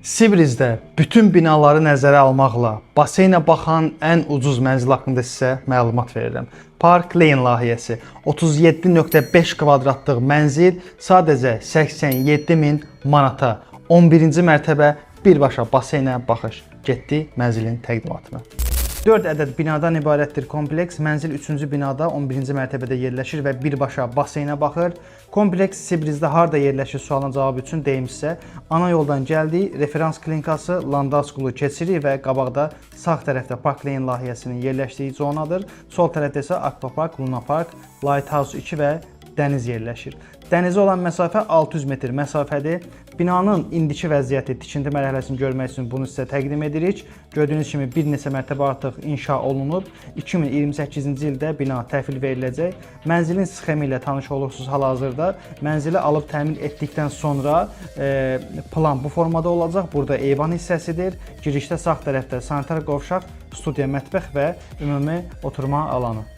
Sibrizdə bütün binaları nəzərə almaqla baseynə baxan ən ucuz mənzil haqqında sizə məlumat verirəm. Park Lane layihəsi 37.5 kvadratlıq mənzil sadəcə 87 min manata. 11-ci mərtəbə, birbaşa baseynə baxış. Getdik mənzilin təqdimatına. 4 ədəd binadan ibarətdir kompleks. Mənzil 3-cü binada 11-ci mərtəbədə yerləşir və birbaşa baseynə baxır. Kompleks Sibrizdə harda yerləşir sualına cavab üçün deyim sizə. Ana yoldan gəldik, referans klinikası Landa School-u keçirik və qabaqda sağ tərəfdə Park Lane layihəsinin yerləşdiyi zonadır. Sol tərəfdə isə Aquapark, Luna Park, Lighthouse 2 və dəniz yerləşir. Dənizə olan məsafə 600 metr məsafədir. Binanın indiki vəziyyəti, tikinti mərhələsini görmək üçün bunu sizə təqdim edirik. Gördüyünüz kimi bir neçə mərtəbə artıq inşa olunub. 2028-ci ildə bina təhvil veriləcək. Mənzilin sxemi ilə tanış olursunuz hal-hazırda. Mənzili alıb təmin etdikdən sonra plan bu formada olacaq. Burada eyvan hissəsidir. Girişdə sağ tərəfdə sanitar qovşaq, studiya, mətbəx və ümumi oturma alanı.